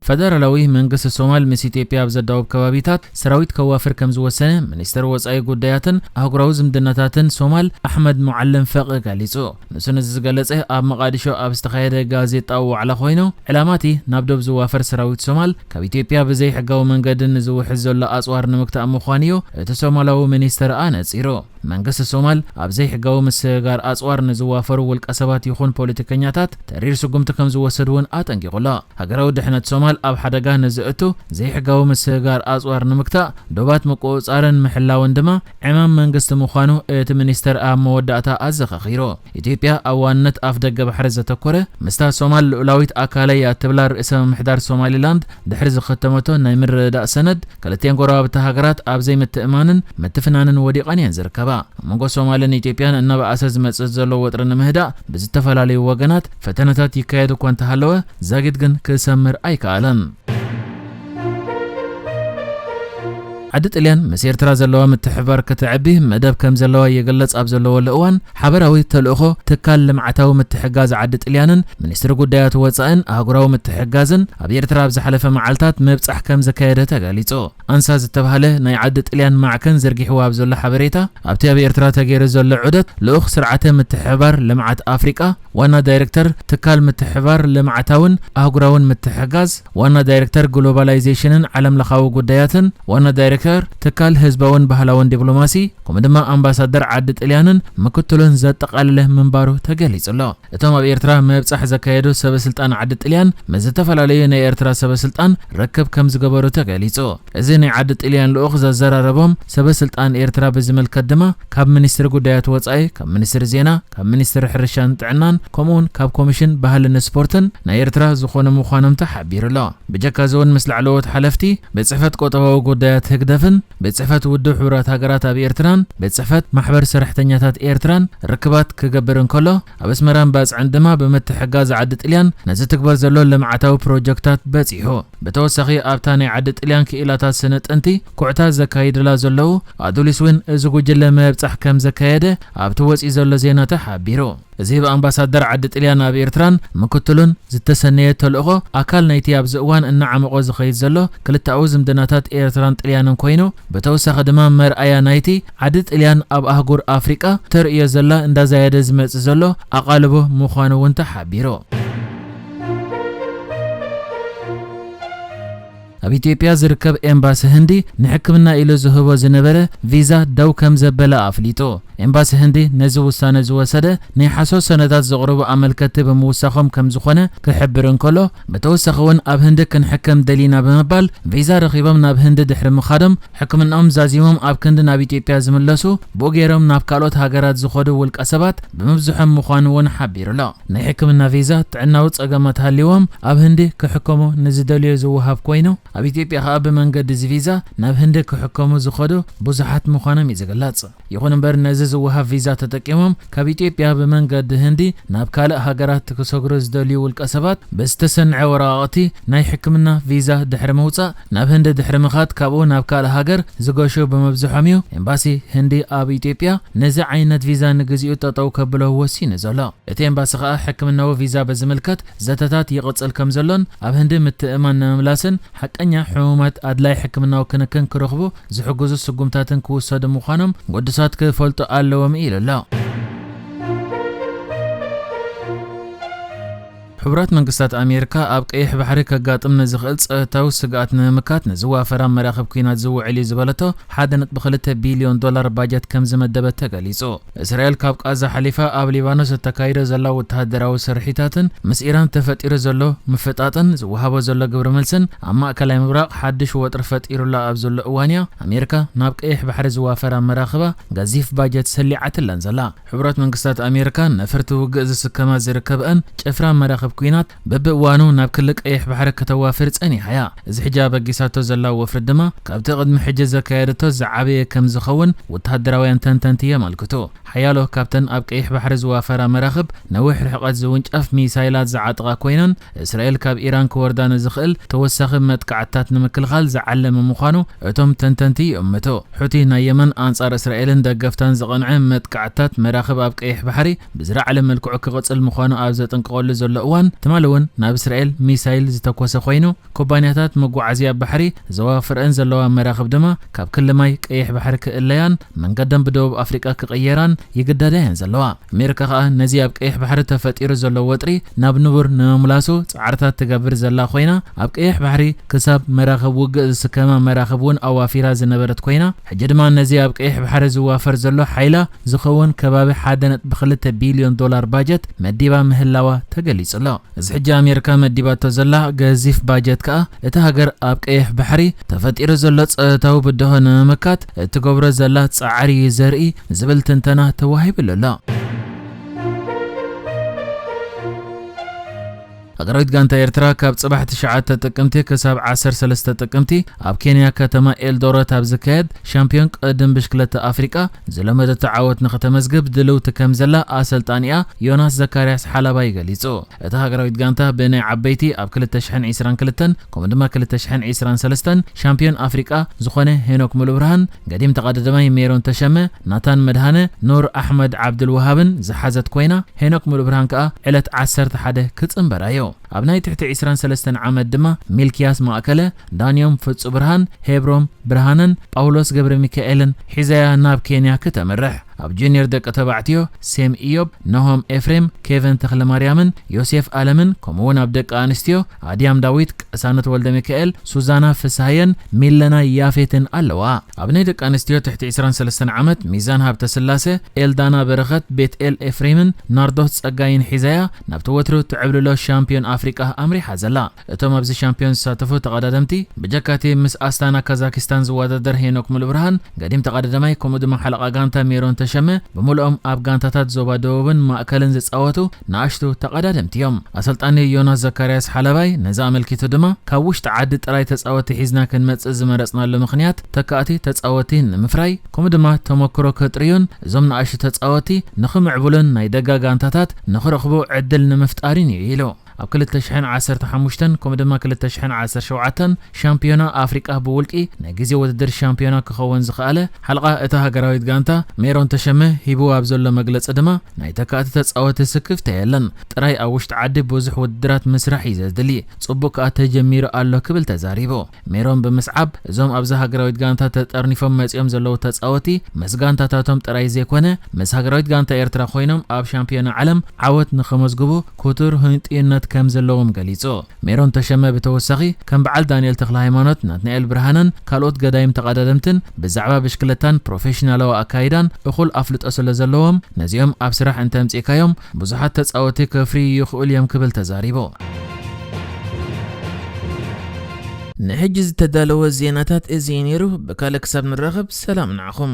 ፈደራላዊ መንግስቲ ሶማል ምስ ኢትዮጵያ ኣብ ዘዳውብ ከባቢታት ሰራዊት ከዋፍር ከም ዝወሰነ ሚኒስተር ወጻኢ ጉዳያትን ኣህጉራዊ ዝምድናታትን ሶማል ኣሕመድ ሙዓለም ፈቂ ገሊጹ። ንሱ ነዚ ዝገለጸ ኣብ መቓዲሾ ኣብ ዝተኻየደ ጋዜጣዊ ዋዕላ ኮይኑ፣ ዕላማ እቲ ናብ ዶብ ዝዋፈር ሰራዊት ሶማል ካብ ኢትዮጵያ ብዘይሕጋዊ መንገዲ ንዝውሕዝ ዘሎ ኣጽዋር ንምግታእ ምዃኑ እዩ እቲ ሶማላዊ ሚኒስተር ኣነጺሩ። መንግስቲ ሶማል ኣብ ዘይሕጋዊ ምስግጋር ኣጽዋር ንዝዋፈሩ ውልቀ ሰባት ይኹን ፖለቲከኛታት ተሪር ስጉምቲ ከም ዝወሰድ እውን ኣጠንቂቑ ኣሎ። ሃገራዊ ድሕነት ሶማል ኣብ ሓደጋ ንዝእቱ ዘይሕጋዊ ምስግጋር ኣጽዋር ንምግታእ ዶባት ምቁጽጻርን ምሕላውን ድማ ዕማም መንግስቲ ምዃኑ እቲ ሚኒስተር ኣብ መወዳእታ ኣዘኻኺሩ። ኢትዮጵያ ኣብ ዋንነት ኣፍ ደገ ባሕሪ ዘተኮረ፣ ምስታ ሶማል ልኡላዊት ኣካለይ እያ ትብላ ርእሰ ምምሕዳር ሶማሊላንድ ድሕሪ ዝኸተመቶ ናይ ምርድዳእ ሰነድ፣ ክልቲኤን ጎረባብቲ ሃገራት ኣብ ዘይምትእማንን ምትፍናንን ወዲቐን እየን ዝርከባ። ኣብ መንጎ ሶማልን ኢትዮጵያን እናበኣሰ ዝመጽእ ዘሎ ወጥሪ ንምህዳእ ብዝተፈላለዩ ወገናት ፈተነታት ይካየድ እኳ እንተሃለወ፣ ዛጊድ ግን ክሰምር ኣይከኣለን። ዓዲ ጥልያን ምስ ኤርትራ ዘለዋ ምትሕብባር ከተዕቢ መደብ ከም ዘለዋ ይግለጽ ኣብ ዘለወሉ እዋን፣ ሓበራዊ ተልእኾ ትካል ልምዓታዊ ምትሕጋዝ ዓዲ ጥልያንን ሚኒስትሪ ጉዳያት ወጻእን ኣህጉራዊ ምትሕጋዝን ኣብ ኤርትራ ኣብ ዝሓለፈ መዓልታት ምብጻሕ ከም ዘካየደ ተገሊጹ። ኣንሳ ዝተባህለ ናይ ዓዲ ጥልያን ማዕከን ዘርጊሕዎ ኣብ ዘሎ ሓበሬታ፣ ኣብቲ ኣብ ኤርትራ ተገይሩ ዘሎ ዑደት ልኡኽ ስርዓተ ምትሕብባር ልምዓት ኣፍሪቃ ዋና ዳይሬክተር ትካል ምትሕብባር ልምዓታውን ኣህጉራውን ምትሕጋዝ፣ ዋና ዳይሬክተር ግሎባላይዜሽንን ዓለምለኻዊ ጉዳያትን፣ ዋና ዳይሬክተር ትካል ህዝባውን ባህላውን ዲፕሎማሲ፣ ከምኡ ድማ ኣምባሳደር ዓዲ ጥልያንን ምክትሉን ዘጠቓለለ ምንባሩ ተገሊጹ ኣሎ። እቶም ኣብ ኤርትራ ምብጻሕ ዘካየዱ ሰበ ስልጣን ዓዲ ጥልያን ምስ ዝተፈላለዩ ናይ ኤርትራ ሰበ ስልጣን ርክብ ከም ዝገበሩ ተገሊጹ። እዚ ናይ ዓዲ ጥልያን ልኡኽ ዘዘራረቦም ሰበ ስልጣን ኤርትራ ብዝምልከት ድማ ካብ ሚኒስትሪ ጉዳያት ወጻኢ፣ ካብ ሚኒስትሪ ዜና፣ ካብ ሚኒስትሪ ሕርሻን ጥዕናን፣ ከምኡውን ካብ ኮሚሽን ባህልን ስፖርትን ናይ ኤርትራ ዝኾኑ ምዃኖም ተሓቢሩ ኣሎ። ብጀካ እዚ እውን ምስ ላዕለዎት ሓለፍቲ ቤት ጽሕፈት ቁጠባዊ ጉዳያት ህግደፍን ቤት ጽሕፈት ውድብ ሕቡራት ሃገራት ኣብ ኤርትራን ቤት ጽሕፈት ማሕበር ሰራሕተኛታት ኤርትራን ርክባት ክገብር እንከሎ፣ ኣብ ኣስመራን ባጽዕን ድማ ብምትሕጋዝ ዓዲ ጥልያን ነዚ ትግበር ዘሎ ልምዓታዊ ፕሮጀክታት በጺሑ። ብተወሳኺ ኣብታ ናይ ዓዲ ጥልያን ክኢላታት ስነ ጥንቲ ኩዕታት ዘካይድላ ዘለዉ ኣዱሊስ እውን እዚ ጉጅለ ምብጻሕ ከም ዘካየደ ኣብቲ ወጺኡ ዘሎ ዜና ተሓቢሩ። እዚ ብኣምባሳደር ዓዲ ጥልያን ኣብ ኤርትራን ምክትሉን ዝተሰነየ ተልእኾ ኣካል ናይቲ ኣብዚ እዋን እናዓመቖ ዝኸይድ ዘሎ ክልተኣዊ ዝምድናታት ኤርትራን ጥልያንን ኮይኑ፣ ብተወሳኺ ድማ መርኣያ ናይቲ ዓዲ ጥልያን ኣብ ኣህጉር ኣፍሪቃ ተርእዮ ዘላ እንዳዛየደ ዝመጽእ ዘሎ ኣቓልቦ ምዃኑ እውን ተሓቢሩ። ኣብ ኢትዮጵያ ዝርከብ ኤምባሲ ህንዲ ንሕክምና ኢሉ ዝህቦ ዝነበረ ቪዛ ደው ከም ዘበለ ኣፍሊጡ። ኤምባሲ ህንዲ ነዚ ውሳነ ዝወሰደ ናይ ሓሶት ሰነዳት ዘቕርቡ ኣመልከትቲ ብምውሳኾም ከም ዝኾነ ክሕብር እንከሎ፣ ብተወሳኺ እውን ኣብ ህንዲ ክንሕከም ደሊና ብምባል ቪዛ ረኺቦም ናብ ህንዲ ድሕሪ ምኻዶም ሕክምናኦም ዛዚሞም ኣብ ክንዲ ናብ ኢትዮጵያ ዝምለሱ ብኡ ገይሮም ናብ ካልኦት ሃገራት ዝኸዱ ውልቀ ሰባት ብምብዝሖም ምዃኑ እውን ሓቢሩ ኣሎ። ናይ ሕክምና ቪዛ ጥዕናዊ ጸገማት ሃልይዎም ኣብ ህንዲ ክሕከሙ ንዝደልዩ ዝወሃብ ኮይኑ፣ ኣብ ኢትዮጵያ ከኣ ብመንገዲ እዚ ቪዛ ናብ ህንዲ ክሕከሙ ዝኸዱ ብዙሓት ምዃኖም እዩ ዝግለጽ። ይኹን እምበር ነዚ ዝወሃብ ቪዛ ተጠቂሞም ካብ ኢትዮጵያ ብመንገዲ ህንዲ ናብ ካልእ ሃገራት ክሰግሩ ዝደልዩ ውልቀ ሰባት ብዝተሰንዐ ወረቓቕቲ ናይ ሕክምና ቪዛ ድሕሪ ምውጻእ ናብ ህንዲ ድሕሪ ምኻድ ካብኡ ናብ ካልእ ሃገር ዝገሹ ብምብዝሖም እዩ ኤምባሲ ህንዲ ኣብ ኢትዮጵያ ነዚ ዓይነት ቪዛ ንግዚኡ ጠጠው ከብሎ ወሲኑ ዘሎ። እቲ ኤምባሲ ከኣ ሕክምናዊ ቪዛ በዝምልከት ዘተታት ይቕጽል ከም ዘሎን ኣብ ህንዲ ምትእማን ንምምላስን ሓቀኛ ሕሙማት ኣድላይ ሕክምናዊ ክንክን ክረኽቡ ዝሕግዙ ስጉምታትን ክውሰዱ ምዃኖም ግዱሳት ክፈልጡ ኣለዎም ኢሉ ኣሎ። ሕቡራት መንግስታት ኣሜሪካ ኣብ ቀይሕ ባሕሪ ከጋጥም ንዝኽእል ጸጥታዊ ስግኣት ንምምካት ንዝዋፈራ መራኽብ ኲናት ዝውዕል እዩ ዝበለቶ ሓደ ነጥቢ ክልተ ቢልዮን ዶላር ባጀት ከም ዝመደበት ተገሊጹ። እስራኤል ካብ ቃዛ ሓሊፋ ኣብ ሊባኖስ እተካይዶ ዘላ ወተሃደራዊ ስርሒታትን ምስ ኢራን ተፈጢሩ ዘሎ ምፍጣጥን ዝወሃቦ ዘሎ ግብረ መልስን ኣብ ማእከላይ ምብራቕ ሓድሽ ወጥሪ ፈጢሩላ ኣብ ዘሎ እዋን እያ ኣሜሪካ ናብ ቀይሕ ባሕሪ ዝዋፈራ መራኽባ ገዚፍ ባጀት ሰሊዓትለን ዘላ። ሕቡራት መንግስታት ኣሜሪካ ነፈርቲ ውግእ ዝስከማ ዝርከብአን ጭፍራ መራኽብ ኲናት በብእዋኑ ናብ ክሊ ቀይሕ ባሕሪ ከተዋፍር ጸኒሓ እያ። እዚ ሕጂ ኣበጊሳቶ ዘላ ወፍሪ ድማ ካብቲ ቅድሚ ሕጂ ዘካየደቶ ዝዓበየ ከም ዝኸውን ወተሃደራውያን ተንተንቲ የመልክቱ። ሓያሎ ካብተን ኣብ ቀይሕ ባሕሪ ዝዋፈራ መራኽብ ነዊሕ ርሕቀት ዝውንጨፍ ሚሳይላት ዝዓጥቓ ኮይነን፣ እስራኤል ካብ ኢራን ክወርዳ ንዝኽእል ተወሳኺ መጥቃዕትታት ንምክልኻል ዝዓለመ ምዃኑ እቶም ተንተንቲ ይእምቱ። ሑቲ ናይ የመን ኣንጻር እስራኤልን ደገፍታን ዝቐንዐ መጥቃዕትታት መራኽብ ኣብ ቀይሕ ባሕሪ ብዝለዓለ መልክዑ ክቕጽል ምዃኑ ኣብ ዘጠንቅቐሉ ዘሎ እዋን፣ ትማሊ እውን ናብ እስራኤል ሚሳይል ዝተኮሰ ኮይኑ፣ ኩባንያታት መጓዓዝያ ባሕሪ ዘዋፍረን ዘለዋ መራኽብ ድማ ካብ ክሊ ማይ ቀይሕ ባሕሪ ክእለያን መንገደን ብደቡብ ኣፍሪቃ ክቕየራን ይግደዳ እየን ዘለዋ። ኣሜሪካ ከኣ ነዚ ኣብ ቀይሕ ባሕሪ ተፈጢሩ ዘሎ ወጥሪ ናብ ንቡር ንምምላሱ ጻዕርታት ትገብር ዘላ ኮይና፣ ኣብ ቀይሕ ባሕሪ ክሳብ መራኽብ ውግእ ዝስከማ መራኽብ እውን ኣዋፊራ ዝነበረት ኮይና፣ ሕጂ ድማ ነዚ ኣብ ቀይሕ ባሕሪ ዝዋፈር ዘሎ ሓይላ ዝኸውን ከባቢ ሓደ ነጥቢ ክልተ ቢልዮን ዶላር ባጀት መዲባ ምህላዋ ተገሊጹ ኣሎ። እዚ ሕጂ ኣሜሪካ መዲባቶ ዘላ ገዚፍ ባጀት ከኣ፣ እቲ ሃገር ኣብ ቀይሕ ባሕሪ ተፈጢሩ ዘሎ ጸጥታዊ ብድሆ ንምምካት እትገብሮ ዘላ ጻዕሪ እዩ ዘርኢ ዝብል ትንተና ተዋሂብሉ ኣሎ። ሃገራዊት ጋንታ ኤርትራ ካብ ጽባሕ ትሽዓተ ጥቅምቲ ክሳብ ዓሰርተ ሰለስተ ጥቅምቲ ኣብ ኬንያ ከተማ ኤልዶረት ኣብ ዝካየድ ሻምፒዮን ቅድም ብሽክለታ ኣፍሪቃ ዝለመደቶ ዓወት ንክተመዝግብ ድልውቲ ከም ዘላ ኣሰልጣኒኣ ዮናስ ዘካርያስ ሓላባይ ገሊጹ። እታ ሃገራዊት ጋንታ ብናይ ዓበይቲ ኣብ ክልተ ሽሕን ዕስራን ክልተን ከምኡ ድማ ክልተ ሽሕን ዕስራን ሰለስተን ሻምፒዮን ኣፍሪቃ ዝኾነ ሄኖክ ሙሉብርሃን፣ ገዲም ተቐዳዳማይ ሜሮን ተሸመ፣ ናታን መድሃነ፣ ኑር ኣሕመድ ዓብዱልወሃብን ዝሓዘት ኮይና፣ ሄኖክ ሙሉብርሃን ከኣ ዕለት ዓሰርተ ሓደ ክጽንበራ እዩ። ኣብ ናይ ትሕቲ ዕስራን ሰለስተን ዓመት ድማ ሚልክያስ ማእከለ፣ ዳንዮም ፍጹ ብርሃን፣ ሄብሮም ብርሃነን ጳውሎስ ገብረ ሚካኤልን ሒዘያ ናብ ኬንያ ክተምርሕ። ኣብ ጁኒየር ደቂ ተባዕትዮ ሴም ኢዮብ፣ ነሆም ኤፍሬም፣ ኬቨን ተኽለማርያምን ዮሴፍ ኣለምን፣ ከምኡውን ኣብ ደቂ ኣንስትዮ ኣድያም ዳዊት፣ ቅሳነት ወልደ ሚካኤል፣ ሱዛና ፍስሃየን ሚለና ያፌትን ኣለዋ። ኣብ ናይ ደቂ ኣንስትዮ ትሕቲ ዕስራን ሰለስተን ዓመት ሚዛን ሃብተ ስላሴ፣ ኤልዳና በረኸት፣ ቤትኤል ኤፍሬምን ናርዶስ ጸጋይን ሒዛያ ናብቲ ወትሩ ትዕብልሎ ሻምፒዮን ኣፍሪቃ ኣምሪሓ ዘላ። እቶም ኣብዚ ሻምፒዮን ዝሳተፉ ተቐዳደምቲ፣ ብጀካቲ ምስ ኣስታና ካዛኪስታን ዝወዳደር ሄኖክ ሙሉብርሃን፣ ገዲም ተቐዳዳማይ፣ ከምኡ ድማ ሓለቓ ጋንታ ሜሮን ተሸመ፣ ብምልኦም ኣብ ጋንታታት ዞባ ደቡብን ማእከልን ዝጻወቱ ንኣሽቱ ተቐዳደምቲ እዮም። ኣሰልጣኒ ዮናስ ዘካርያስ ሓለባይ ነዚ ኣመልኪቱ ድማ፣ ካብ ውሽጢ ዓዲ ጥራይ ተጻወቲ ሒዝና ክንመጽእ ዝመረጽናሉ ምኽንያት፣ ተካእቲ ተጻወቲ ንምፍራይ፣ ከምኡ ድማ ተመክሮ ከጥርዩን እዞም ንኣሽቱ ተጻወቲ ንኽምዕብሉን ናይ ደጋ ጋንታታት ንኽረኽቡ ዕድል ንምፍጣርን እዩ ኢሉ። ኣብ ክልተ ሽሕን ዓሰርተ ሓሙሽተን ከምኡ ድማ ክልተ ሽሕን ዓሰርተ ሸውዓተን ሻምፒዮና ኣፍሪቃ ብውልቂ ናይ ግዜ ውድድር ሻምፒዮና ክኸውን ዝኸኣለ ሓለቓ እታ ሃገራዊት ጋንታ ሜሮን ተሸመ ሂብዎ ኣብ ዘሎ መግለጺ ድማ፣ ናይ ተካእቲ ተጻወቲ ስክፍታ የለን። ጥራይ ኣብ ውሽጢ ዓዲ ብዙሕ ውድድራት ምስራሕ እዩ ዘድሊ። ጽቡቕ ከኣ ተጀሚሩ ኣሎ ክብል ተዛሪቡ። ሜሮን ብምስዓብ፣ እዞም ኣብዛ ሃገራዊት ጋንታ ተጠርኒፎም መጺኦም ዘለዉ ተጻወቲ ምስ ጋንታታቶም ጥራይ ዘይኮነ፣ ምስ ሃገራዊት ጋንታ ኤርትራ ኮይኖም ኣብ ሻምፒዮና ዓለም ዓወት ንኸመዝግቡ ክቱር ህንጥዩነት ከም ዘለዎም ገሊጹ። ሜሮን ተሸመ ብተወሳኺ፣ ከም በዓል ዳንኤል ተኽለ ሃይማኖት፣ ናትናኤል ብርሃነን ካልኦት ገዳይም ተቐዳደምትን ብዛዕባ ብሽክለታን ፕሮፌሽናላዊ ኣካይዳን እኹል ኣፍልጦ ስለ ዘለዎም፣ ነዚኦም ኣብ ስራሕ እንተምጺእካዮም ብዙሓት ተጻወቲ ከፍርዩ ይኽእሉ እዮም ክብል ተዛሪቡ። ንሕጂ ዝተዳለወ ዜናታት እዚ እዩ ነይሩ። ብካልእ ክሳብ ንራኸብ ሰላም ንዓኹም።